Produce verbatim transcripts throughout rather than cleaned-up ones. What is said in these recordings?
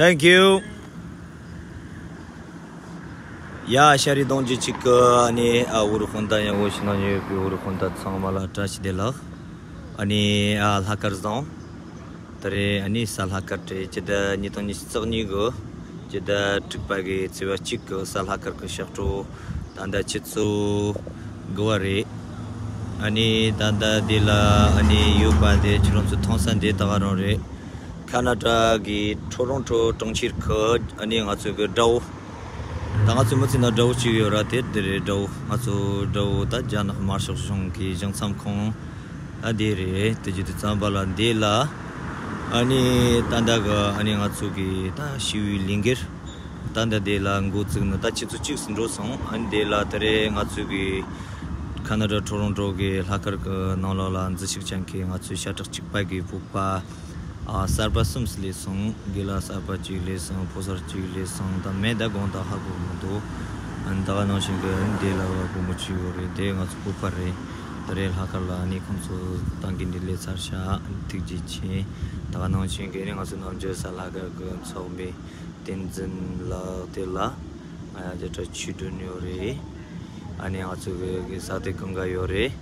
Thank you. ཡ་ཤ་རི་གདོང་རྒྱུད་གཅིག་གི་ཨ་ནི་ཨ་འུ་རུ་ཧོན་ད་ཡང་འུ་ཤི་ན་ཉོས་པའི་འུ་རུ་ཧོན་ད་ཚང་མ་ལ་བཀྲ་ཤིས་བདེ་ལེགས། ཨ་ནི་ཨ་ལྷག་དཀར་བཟང་། ད་རེས་ཨ་ནི་གཟའ་ལྷག་དཀར་རེད། སྤྱི་ཟླ་ཉིས་སྟོང་ཉི་ཤུ་རྩ་གཉིས་གི་སྤྱི་ཟླ་དྲུག་པ་གི་ཚེས་པ་གཅིག་གི་གཟའ་ལྷག་དཀར་གི་ཞག་དྲོ་ད་ལྟ་ཆུ་ཚོད་དགུ་པ་རེད། ཨ་ནི་ད་ལྟ་འདི་ལ་ཨ་ནི་ཡོད་པ་དེ་ཁྱེད་རང་ཚོ་མཐོང་ས་འདི་ད་ག་རང་རེད། ཁ་ན་ཌ་གི་ཊོ་རོན་ཊོ་གྲོང་ཁྱེར་གི་ཨ་ནི་ང་ཚོ་གི་དགྲ་བོ། ད་ང་ཚོ་མི་ཚེ་ན་དགྲ་བོ་གཅིག་ཡོད་ར། དེ་དེ་རེད། དགྲ་བོ། ང་ཚོ་དགྲ་བོ་ད་རྒྱ་ནག་དམར་ཤོག་གཞུང་གི་གཞུང་ཚབ་ཁང་ཨ་དེ་རེད། དེ་རྒྱུ་དེ་ཙམ་པ་ལ་འདི་ལ་ཨ་ནི་ད་ལྟ་གི་ཨ་ནི་ང་ཚོ་གི་ད་ཞི་བའི་ལས་འགུལ་ད་ལྟ་དེ་ལ་འགོ་བཙུགས་ནས་ད་ཆུ་ཚོད་གཅིག་ཙམ་འགྲོ་སོང་། ཨ་ནི་དེ་ལ་དེ་རེད། ང་ཚོ་གི་ཁ་ན་ཌ་ཊོ་རོན་ཊོ་གི་ལྷག་དཀར་གི་ནང་ལོགས་ལ་འཛུལ་ཞུགས་བྱེད་མཁན་ང་ཚོའི་ཤ་ཁྲག་གཅིག་པ་གི་བོད་པ། ཨ་གསར་པ་གསུམ་སླེབས་སོང་། དགེ་ལགས་གསར་པ་གཅིག་སླེབས་སོང་། ཕོ་གསར་གཅིག་སླེབས་སོང་། ད་མེད་ད་དགོངས་དག་ཧ་གོ་མི་འདུག་ཨ་ནི་ད་ག་ནང་བཞིན་གི་ཨ་ནི་དེ་ལ་བ་བུ་མོ་གཅིག་ཡོད་རེད། དེ་ང་ཚོ་བོད་པ་རེད། ད་རེས་ལྷག་དཀར་ལ་ཨ་ནི་ཁོང་ཚོ་ཏང་གི་འདི་སླེབས་ཚར་ཤག་ཨ་ནི་ཐུགས་རྗེ་ཆེ། ད་ག་ནང་བཞིན་གི་ཨ་ནི་ང་ཚོ་ནམ་རྒྱུན་གཟའ་ལྷག་དཀར་གི་ཚོགས་མི་བསྟན་འཛིན་ལགས། དེ་ལ་ང་ཡ་རྒྱ་གྲྭ་ཆོས་སྒྲོན་ཡོད་རེད། ཨ་ནི་ང་ཚོ་གི་གི་ས་དེ་ཀུན་དགའ་ཡོད་རེད།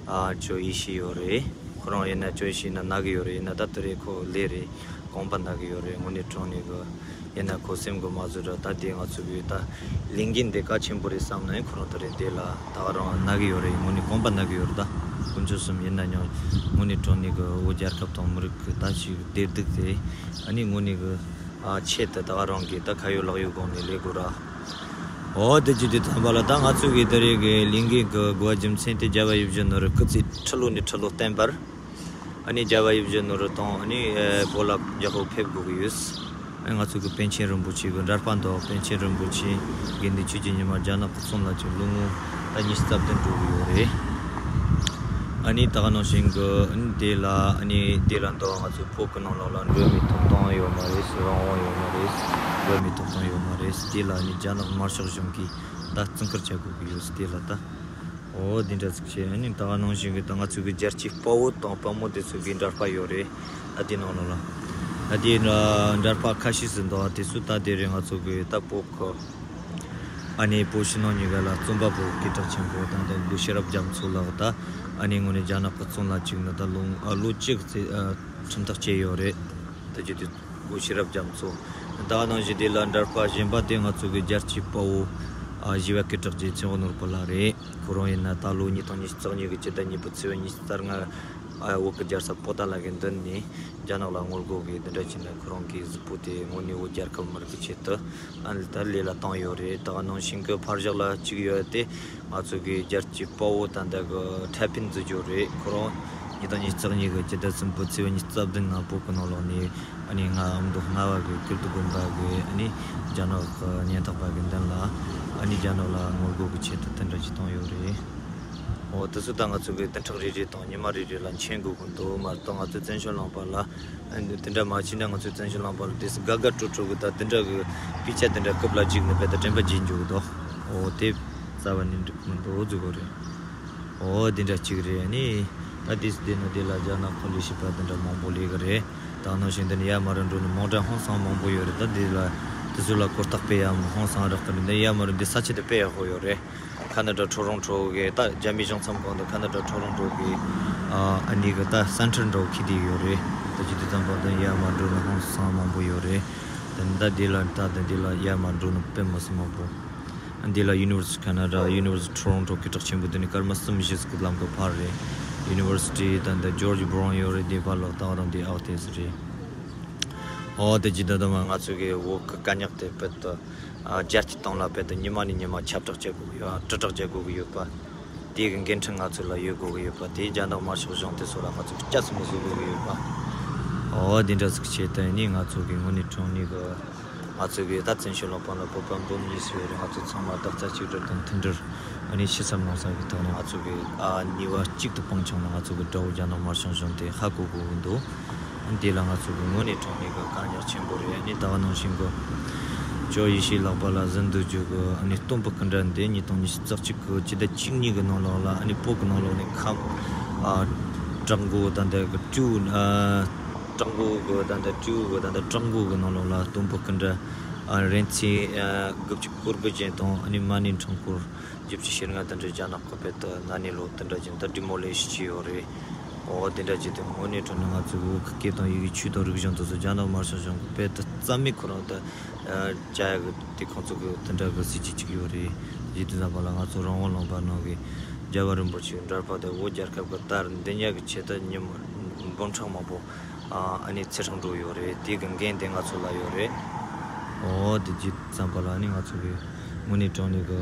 ཨ་ཇོ་ཡེ་ཤེས་ཡོད་རེད། ཁོ་རང་ཡིན་ན་ཇོ་ཡེ་ཤེས་ཡིན་ན་ན་གི་ཡོད་རེད། ཡིན་ན་ད་དེ་རེད། ཁོ་ལས་རེད། གོམ་པ་ན་གི་ཡོད་རེད། དངོས་གནས་དྲང་གནས་གི་ཡིན་ན་ཁོ་སེམས་གི་མ་བཟོད་ར། ད་དེ་ང་ཚོ་གི་ད་ལས་འགན་དེ་གལ་ཆེན་པོ་རེད་བསམ་ན་ཡང་ཁོ་རང་དེ་རེད། དེ་ལ་ད་ག་རང་ན་གི་ཡོད་རེད། དངོས་གནས་གོམ་པ་ན་གི་ཡོད་རེད། ད་དཀོན་མཆོག་གསུམ་ཡིན་ན་ཡང་དངོས་གནས་དྲང་གནས་གི་བོད་རྒྱལ་ཁབ་དང་མི་རིགས་གི་ད་ཞིག་བདེ་སྡུག་དེ་ཨ་ནི་དངོས་གནས་གི་ཨ་ཆེད་དུ་ད་ག་རང་གི་ད་ཁ་ཡོད་ལག་ཡོད་སྒང་ནས་ལས་དགོས་ར། འོ་དེ་ཅི་དེ་ཐམ་པ་ལ་ད་ང་ཚོ་གི་ད་རེས་གི་ལས་འགན་གི་དགོས་པ་རྒྱུ་མཚན་དེ་རྒྱལ་བ་ཡིད་བཞིན་ནོར་བུ་སྐུ་ཚེ་ཁྲི་ལོ་ནས་ཁྲི་ལོ་བརྟན་པར། ཨ་ནི་རྒྱལ་བ་ཡིད་བཞིན་ནོར་བུ་དང་ཨ་ནི་ཨེ་བོད་ལ་རྒྱལ་པོ་ཕེབས་དགོས་ཀྱི་ཡོད། ཨ་ནི་ང་ཚོ་གི་པཎ་ཆེན་རིན་པོ་ཆེ་གི་འདྲ་པར་འདུག་པཎ་ཆེན་རིན་པོ་ཆེ་དགེ་འདུན་ཆོས་ཀྱི་ཉི་མ་རྒྱ་ནག་གི་བཙོན་ལ་བཅུག་ལོ་ངོ་ད་ཉི་ཤུ་རྩ་བདུན་འགྲོ་གི་ཡོད་རེད། ཨ་ནི་ད་ག་ནང་བཞིན་གི་ཨ་ནི་དེ་ལ་ཨ་ནི་དེ་ལ་འདུག་ང་ཚོ་བོད་གི་ནང་ལོགས་ལ་འགྲོ་བའི་ཐོབ་ཐང་ཡོད་མ་རེད། རང་དབང་ཡོད་མ་རེད། འགྲོ་བའི་ཐོབ་ཐང་ཡོད་མ་རེད། དེ་ལ་ཨ་ནི་རྒྱ་ནག་དམར་ཤོག་གཞུང་གིས་ད་བཙོན་བཀག་བྱ་དགོས་ཀྱི་ཡོད། དེ་ལ་ད། འོ་དེ་འདྲ་ཟིག་བྱས། ཨ་ནི་ད་ག་ནང་བཞིན་གི་ད་ང་ཚོ་གི་རྒྱལ་གཅེས་དཔའ་བོ་དང་དཔའ་མོ་དེ་ཚོ་གི་འདྲ་པར་ཡོད་རེད། ཨ་དེ་ནང་ལོགས་ལ། ཨ་དེ་འདྲ་འདྲ་པར་ཁ་ཤས་ཟིག་འདུག་ཨ་དེ་ཚོ་ད་དེ་རེད། ང་ཚོ་གི་ད་བོད་གི་ཨ་ནི་བོད་ཕྱི་ནང་གཉིས་ཀ་ལ་རྩོམ་པ་པོ་སྐད་གྲགས་ཆེན་པོ་དང་ད་སྐུ་ཞབས་རྒྱ་མཚོ་ལགས། ད་ཨ་ནི་དངོས་གནས་རྒྱ་ནག་གི་བཙོན་ལ་བཅུག་ནས་ད་ལོ་ཨ་ལོ་གཅིག་ཙམ་ཨ་ཁྲིམས་ཐག་བཅད་ཡོད་རེད། ད་ཅི་དེ་སྐུ་ཞབས་རྒྱ་མཚོ། ད་ག་ནང་བཞིན་དེ་ལ་འདྲ་པར་གཞན་པ་དེ་ང་ཚོ་གི་རྒྱལ་གཅེས་དཔའ་བོ་ཨ་ཞི་བ་སྐད་གྲགས་ཀྱི་ཚེ་དབང་ནོར་བུ་ལགས་རེད། ཁོ་རང་ཡིན་ན་ད་ལོ་ཉིས་སྟོང་ཉི་ཤུ་རྩ་གཉིས་ཀྱི་སྤྱི་ཟླ་གཉིས་པའི་ཚེས་པ་ཉི་ཤུ་རྩ་ལྔ་ཨ་བོད་ཀྱི་རྒྱལ་ས་པོ་ཏཱ་ལ་གི་མདུན་ནས་རྒྱ་ནག་ལ་ངོ་རྒོལ་གྱི་འདི་འདྲ་བྱས་ནས་ཁོ་རང་གི་གཟུགས་པོ་དེ་དངོས་གནས་བོད་རྒྱལ་ཁབ་མི་རིགས་ཀྱི་ཆེད་དུ་ཨ་ནི་ད་ལས་ལ་བཏང་ཡོད་རེད། ད་ག་ནང་བཞིན་གྱི་ཕར་ཞོག་ལ་གཅིག་ཡོད་དེ། ང་ཚོ་གི་རྒྱལ་གཅེས་དཔའ་བོ་ད་ལྟ་གི་འཁྲབ་ཕན་འཛུལ་རྒྱུ་རེད། ཁོ་རང་ཉིས་སྟོང་ཉི་ཤུ་རྩ་གཉིས་ཀྱི་སྤྱི་ཟླ་གསུམ་པའི་ཚེས་པ་ཉི་ཤུ་རྩ་བདུན་ནང་བོད་ཀྱི་ནང་ལོགས་ནས་ཨ་ནི་ང་ཨ་མདོ་རྔ་བ་གི་ཀིརྟི་དགོན་པ་གི་ཨ་ནི་རྒྱ་ནག་གི་ཉེན་རྟོག་པ་གི་མདུན་ལ་ཨ་ནི་རྒྱ་ནག་ལ་ངོ་རྒོལ་གྱི་ཆེད་དུ་དེ་འདྲ་ཞིག་བཏང་ཡོད་རེད། འོ་དེ་ཚོ་ད་ང་ཚོ་གི་བདུན་ཕྲག་རེ་རེ་དང་ཉི་མ་རེ་རེ་ལ་མཁྱེན་དགོས་ཀྱི་འདུག་མ་གཏོགས་ང་ཚོའི་བཙན་བྱོལ་ལུང་པ་ལ་ཨ་ནི་དེ་འདྲ་མ་བྱས་ན་ང་ཚོའི་བཙན་བྱོལ་ལུང་པ་ལ་དེ་སུ་དགའ་དགའ་སྤྲོ་སྤྲོ་གི་ད་དེ་འདྲ་གི་དཔེ་ཆ་དེ་འདྲ་རྐུབ་ལ་འཇིགས་ནས་རྦད་དེ་དྲན་པ་བརྗེད་འགྱོ་གི་འདུག་འོ་དེ་རྩ་བ་ནས་འགྲིག་མི་འདུག་ཟེར་གོ་རེད། འོ་དེ་འདྲ་གཅིག་རེད། ཨ་ནི་ད་དེ་སུ་དེ་ན་དེ་ལ་རྒྱ་ནག་གི་ལས་བྱེད་པ་དེ་འདྲ་མང་པོ་སླེབས་གི་རེད། ད་ནང་བཞིན་དེ་ནས་ཡར་མར་འགྲོ་ནས་མོ་ཊ་ཧང་སང་མང་པོ་ཡོད་རེད། ད་དེ་ལ་དེ་ཚོ་ལ་གོ་རྟོགས་སྤེལ་ཡ་ཧང་སང་རག་གི་རེད། འདི་ཡར་མར་འདི་ས་ཆ་དེ་དཔེ་ཡག་པོ་ཡོད་རེད། ཁ་ན་ཌ་ཊོ་རོན་ཊོ་གི་ད་རྒྱ་མིའི་གཞུང་ཚབ་ཁང་དང་ཁ་ན་ཌ་ཊོ་རོན་ཊོ་གི་ཨ་ཨ་ནི་གི་ད་སེན་ཊར་འདྲ་བོ་ཁེལ་བསྡད་ཡོད་རེད། ད་ཅི་དེ་ཙམ་པ་ད་ཡར་མར་འགྲོ་ན་ཧང་སང་མང་པོ་ཡོད་རེད། ད་ད་འདི་ལ་ད་ད་འདི་ལ་ཡར་མར་འགྲོ་ན་དཔེ་མི་སྲིད་མང་པོ། ཨ་འདི་ལ་ཡུ་ནི་ཝར་སི་ཊི་ཁ་ན་ཌ་ཡུ་ནི་ཝར་སི་ཊི་ཊོ་རོན་ཊོ་སྐད་གྲགས་ཆེན་པོ་དེ་ནི་སྐར་མ་གསུམ་བཞི་ཟིག་གི་ལམ་གི་ཕར་རེད། ཡུ་ནི་ཝར་སི་ཊི་ད་ད་ཇོར་ཇི་བྷོ་རོན་ཡོད་རེད། དེ་ཕར་ལོག་ད་རང་དེ་ཨའོ་ཏེ་སི་རེད། འོ་དེ་ཅི་ད་ད་མ་ང་ཚོ་གི་བོད་གི་དཀའ་རྙོག་དེ་དཔེ་ད། ཨ་རྒྱལ་སྤྱིའི་སྟེང་ལ་དཔེ་དེ་ཉི་མ་ནས་ཉི་མ་ཁྱབ་བསྒྲགས་བྱེད་དགོས་ཀྱི་ཡོད། ཨ་དྲིལ་བསྒྲགས་བྱེད་དགོས་ཀྱི་ཡོད་པ། དེ་གི་འགན་འཁྲི་ང་ཚོ་ལ་ཡོད་དགོས་ཀྱི་ཡོད་པ། དེ་རྒྱ་ནག་དམར་ཤོག་གཞུང་དེ་ཚོ་ལ་ང་ཚོ་སྐྱབས་སུ་མི་བཟོ་དགོས་ཀྱི་ཡོད་པ། འོ་དེ་འདྲ་ཟིག་བྱས་ཏེ་ནི་ང་ཚོ་གི་དངོས་གནས་དྲང་གནས་གི་ང་ཚོ་གི་ད་བཙན་བྱོལ་ལུང་པ་ལ་བོད་པ་འབུམ་གཉིས་སུ་ཡོད་རེད། ང་ཚོ་ཚང་མ་རྡོག་རྩ་གཅིག་སྒྲིལ་དང་མཐུན་སྒྲིལ་ཨ་ནི་ཕྱི་སེམས་ནང་སེམས་ཀྱི་ཐོག་ནས་ང་ཚོ་གི་ཨ་ནུས་པ་གཅིག་ཏུ་སྤུངས་བྱུང་ན། ང་ཚོ་གི་དགྲ་བོ་རྒྱ་ནག་དམར་ཤོག་གཞུང་དེ་ཧ་གོ་དགོས་ཀྱི་འདུག་དེ་ལ་ང་ཚོ་གི་དངོས་གནས་དྲང་གནས་ཀྱི་དཀའ་རྙོག་ཆེན་པོ་རེད། ཨ་ནི་ད་ག་ནང་བཞིན་གྱི་ཇོ་ཡེ་ཤེས་ལགས་པ་ལ་གཟེངས་བསྟོད་རྒྱུ་གི་ཨ་ནི་སྟོན་པའི་སྐུ་འདྲ་འདི་ཉིས་སྟོང་ཉི་ཤུ་རྩ་གཅིག་གི་སྤྱི་ཟླ་བཅུ་གཉིས་ཀྱི་ནང་ལོགས་ལ་ཨ་ནི་བོད་ཀྱི་ནང་ལོགས་ནས་ཁམས་ཨ་བྲག་འགོ་དང་འདི་གི་སྤྲེའུ་ཨ་ སྤྲང་པོ་གི་ད་ལྟ་སྤྲེའུ་གི་ད་ལྟ་སྤྲང་པོ་གི་ནང་ལོགས་ལ་སྟོན་པོ་སྐུ་འདྲ་ཨ་རིན་ཆེན་ཨ་དགུ་བཅུ་གོ་དགུ་ཅན་དང་ཨ་ནི་མ་ཎི་འཕྲེང་སྐོར་བཞི་བཅུ་ཞེ་ལྔ་དེ་འདྲ་རྒྱ་ནག་གི་བོད་དུ་ན་ནས་ལོ་དེ་འདྲ་ཅན་ད་ཌི་མོ་ལི་ཤི་བྱས་ཡོད་རེད། འོ་དེ་འདྲ་ཅིག་དེ་དངོས་གནས་དྲང་གནས་ང་ཚོ་བོད་ཀྱི་སྐད་དང་ཡི་གེ་ཆོས་དང་རིག་གཞུང་དེ་ཚོ་རྒྱ་ནག་དམར་ཤོག་གཞུང་གི་བོད་དུ་རྩ་མེད་ཁོ་རང་དུ་བྱ་ཡག་གི་དེ་ཁོང་ཚོ་གི་དེ་འདྲ་གི་སྲིད་ཇུས་ཅིག་ཡོད་རེད། ཡིན་དུས་ཙམ་པ་ལ་ང་ཚོ་རང་དབང་ལུང་པ་ནང་གི་རྒྱལ་བ་རིན་པོ་ཆེའི་འདྲ་པར་དེ་བོད་རྒྱལ་ཁབ་ཀྱི་དར་འདི་ཉག་གི་ཆེད་དུ་ཉིན་མོ་འབུམ་ཕྲག་མང་པོ་ཨ་ནི་ཚེ་སྲོག་འགྲོ་ཡོད་རེད། དེ་གི་འགན་དེ་ང་ཚོ་ལ་ཡོད་རེད། འོ་དེ་ཡིན་དུས་ཙམ་པ་ལ་ཨ་ནི་ང་ཚོ་གི་དངོས་གནས་དྲང་གནས་གི་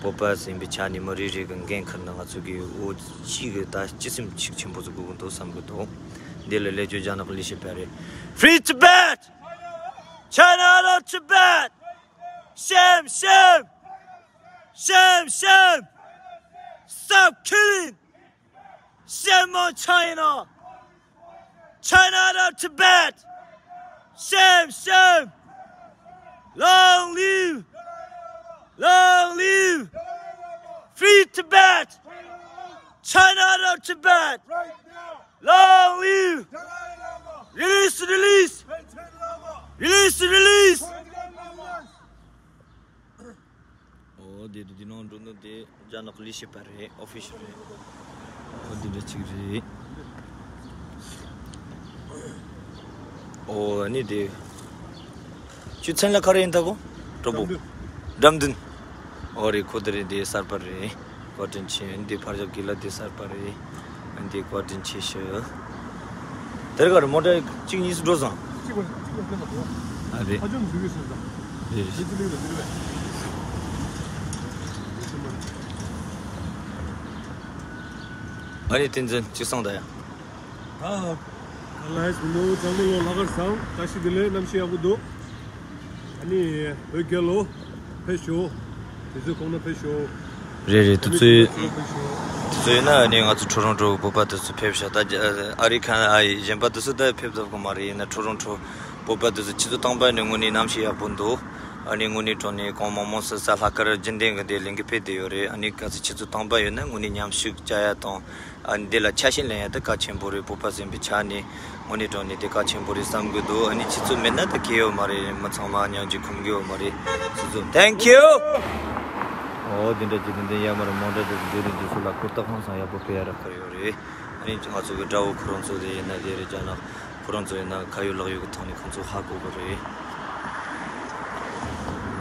བོད་པ་ཟིན་པའི་ཆ་ནས་མི་རེ་རེ་གི་འགན་ཁུར་ན་ང་ཚོ་གི་འོ་གཅིག་གི་ད་སྤྱི་སེམས་ཤུགས་ཆེན་པོ་ཟིག་དགོས་ཀྱི་འདུག་བསམ་གི་འདུག་འདི་ལ་ལས་བཅོས་རྒྱ་ནག་ལས་བྱེད་པ་རེད། Free Tibet! China out of Tibet! Shame, shame! Shame, shame! Stop killing! Shame on China! China out of Tibet! Shame, shame! Long live! Long live! Free Tibet! China out of Tibet! Long live! Release, release! Release, release! འོ་དེ་དེ་ནང་འགྲོ་ནི་དེ་རྒྱ་ནག་ལས་བྱེད་པ་རེད། ཨོ་ཕི་ཤལ་རེད། འོ་དེ་འདྲ་ཅིག་རེད། འོ་ནི་དེ་ཁྱོད་མཚན་ལ་ག་རེ་ཡིན་ད་གོ། གྲོགས་པོ། འགྲམ་མདུན། འོ་རེད། ཁོ་དེ་རེད། དེ་གསར་པ་རེད། བཀའ་དྲིན་ཆེ། འདི་ཕར་ཞོག་གི་ལ་དེ་གསར་པ་རེད། འདི་བཀའ་དྲིན་ཆེ་ཞུ། དེར་གར་མོ་ཊ་གཅིག་གཉིས་སུ་འགྲོ་སོང་། གཅིག་པ་གཅིག་པ་ཕན་ཐོགས། ཨ་རེད། ཨ་ཅོ་འཛུལ་གི་སོང་ཙང་། རེད་རེད། ཁྱེད་ཚོ་ལུག་ལ་འཛུལ་བས། ཨ་རེད། བསྟན་འཛིན་གཅིག་སོང་ད་ཡ། ད་ག་ལ་ཧེ་སུ་ནོ་གཙང་མ་ལོ་ལྷག་དཀར་བཟང་བཀྲ་ཤིས་བདེ་ལེགས། གནམ་གཤིས་ཡག་པོ་འདུག་ཨ་ནི་བོད་རྒྱལ་ལོ་ཕེབས་ཤོག་དུས་ཚོད་ཁོང་ན་ཕེབས་ཤོག་རེད་རེད། དུས་ཚོད། དུས་ཚོད་ཡིན་ན་ཨ་ནི་ང་ཚོ་ཁྲོ་རོང་ཁྲོ་བོད་པ་དུས་ཚོད་ཕེབས་ཤག་ད་ཨ་རི་ཁ་ཨ་ཡི་གཞན་པ་དུས་ཚོད་ད་ཕེབས་ཐུབ་ཀྱི་མ་རེད། ཡིན་ན་ཁྲོ་རོང་ཁྲོ་བོད་པ་དུས་ཚོད་ཆུ་ཚོད་སྟོང་པ་ནས་དངོས་གནས་གནམ་གཤིས་ཡག་པོ་འདུག་ཨ་ནི་དངོས་གནས་དྲང་གནས་གོང་མང་མང་སུ་ས་ལྷག་དཀར་རྒྱུན་ལྡན་གྱི་དེ་ལས་འགུལ་སྤེལ་བསྡད་ཡོད་རེད། ཨ་ནི་ག་ཚོད་ཆུ་ཚོད་སྟོང་པ་ཡོད་ན་དངོས་གནས་མཉམ་ཞུགས་བྱ་ཡ་དང་། ཨ་འདི་ལ་ཆ་ཤས་ལེན་ཡ་དེ་གལ་ཆེན་པོ་རེད། བོད་པ་ཟིན་པའི་ཆ་ནས་དངོས་གནས་དྲང་གནས་དེ་གལ་ཆེན་པོ་རེད་བསམ་གི་འདུག་ཨ་ནི་ཆུ་ཚོད་མེད་ན་ད་ཁེལ་ཡོད་མ་རེད། མི་ཚང་མ་སྙིང་རྗེ་ཁོམ་གི་ཡོད་མ་རེད། སོ་སོ། Thank you. འོ་དེ་འདྲ་ཅིག་དེ་འདྲ་ཡ་མ་རེད། མོ་ཊ་དེ་ཚོ་འདི་རིགས་འདི་ཚོ་ལ་གོ་རྟོགས་ཧང་སང་ཡག་པོ་སྤེལ་ཡ་རག་གི་ཡོད་རེད། ཨ་ནི་ང་ཚོ་གི་དགྲ་བོ་ཁོ་རང་ཚོ་དེ་ཡིན་ན་དེ་རེད། རྒྱ་ནག་ཁོ་རང་ཚོ་ཡིན་ན་ཁ་ཡོད་ལག་ཡོད་གི་ཐོག་ནས་ཁོང་ཚོ་ཧ་གོ་གི་རེད།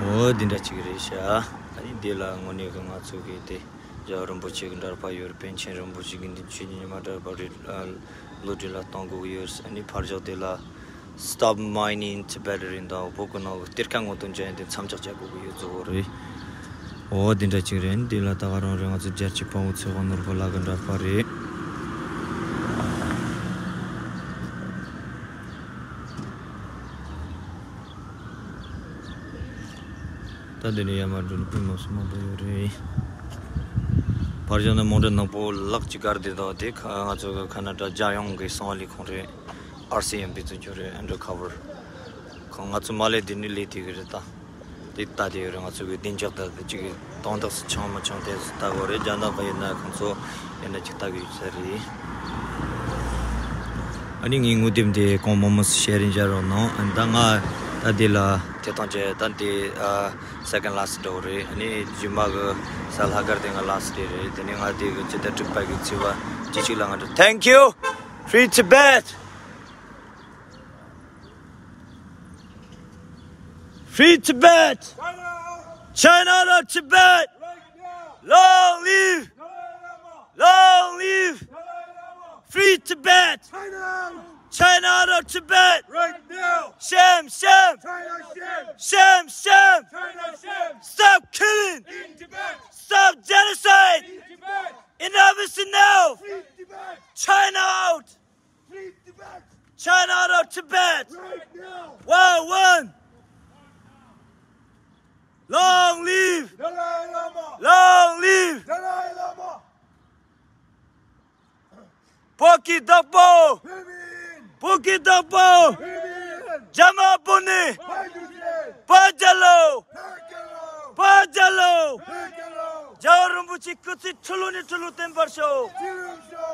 འོ་དེ་འདྲ་ཅིག་རེད་ཤག་ཨ་ནི་དེ་ལ་དངོས་གནས་གི་ང་ཚོ་གི་དེ། རྒྱལ་བ་རིན་པོ་ཆེ་གི་འདྲ་པར་ཡོད། པཎ་ཆེན་རིན་པོ་ཆེ་དགེ་འདུན་ཆོས་ཀྱི་ཉི་མ་འདྲ་པར་རེད། ཨ་བློ་གྲོས་ལ་གཏོང་དགོས་ཀྱི་ཡོད། ཨ་ནི་ཕར་ཞོག་དེ་ལ་Stop Mining in Tibet རེད། ད་བོད་ཀྱི་ནང་གི་གཏེར་ཁ་ངོ་སྤྲོད་བྱ་ཡ་དེ་མཚམས་འཇོག་བྱ་དགོས་ཀྱི་ཡོད་ཟེར་བ་རེད། འོ་དེ་འདྲ་ཅིག་རེད། དེ་ལ་ད་ག་རང་རེད། ང་ཚོ་རྒྱལ་གཅེས་དཔའ་བོ་ཚེ་དབང་ནོར་བུ་ལགས་གི་འདྲ་པར་རེད། ད་འདི་ནས་ཡར་མར་འགྲོ་ནི་དཔེ་མང་སུ་མང་པོ་ཡོད་རེད། ཕར་བཞག་ན་མོ་ཊ་ནག་པོ་ལག་གཅིག་གར་དེ་དང་དེ་ཁ་ང་ཚོ་གི་ཁ་ན་ཌ་རྒྱལ་ཡོངས་ཀྱི་གསང་བ་ལས་ཁུངས་རེད། ཨར་སི་ཨེམ་པི་ཚོ་ཚོ་རེད། Undercover། ཁོང་ང་ཚོ་མ་ལས་དེ་ནི་ལས་དེ་གི་རེད་ད། དེ་ལྟ་དེ་ཡོད་རེད། ང་ཚོ་གི་བདེ་འཇགས་ད་དེ་གཅིག་གི་དོན་དག་སུ་ཆང་མ་ཆང་དེ་སུ་ལྟ་དགོས་རེད། རྒྱ་ནག་གི་ཡིན་ན་ཁོང་ཚོ་ཡིན་ན་ཅིག་ལྟ་གི་ཡོད་ས་རེད། ཨ་ནི་ངའི་ངོ་དེབ་འདི་གོང་མང་མང་སུ་ཤེར་རིན་བྱ་རོགས་གནང་། ཨ་ནི་ད་ང་ད་འདི་ལ་ཐེ་གཏོང་བྱས། ད་འདི་ཨ་second last འགྲོ་རེད། ཨ་ནི་རྗེས་མ་གི་ས་ལྷག་དཀར་དེ་ང་last day རེད། དེ་ནས་ང་དེ་གི་ཇི་ལྟར་དྲུག་པ་གི་ཚེས་པ་བཅུ་གཅིག་ལ་ང་འགྲོ། Thank you. Free Tibet. Free Tibet! China out of Tibet! Long live! Long live! Free Tibet! China out! China out of Tibet! Right now! Shame, shame! China shame! Shame, shame! China shame! Stop killing! In Tibet! Stop genocide! In Tibet! Enough is enough! Free Tibet! China out! Free Tibet! China out of Tibet! Right now! One, one! Long live! Dalai Lama! Long live! Dalai Lama! བོད་ཀྱི་བདག་པོ། བོད་མིའི་ཡིན། བོད་ཀྱི་བདག་པོ། བོད་མིའི་ཡིན། རྒྱ་དམར་པོ་ནི། ཕར་རྒྱུག་ཅིག་ཕར་རྒྱལ་ལོ། ཕར་རྒྱལ་ལོ། ཕར་རྒྱལ་ལོ། ཕར་རྒྱལ་ལོ། རྒྱལ་བ་རིན་པོ་ཆེ་སྐུ་ཚེ་ཁྲི་ལོ་ནས་ཁྲི་ལོ་བརྟན་པར་ཤོག་ཁྲི་ལོ་ཤོག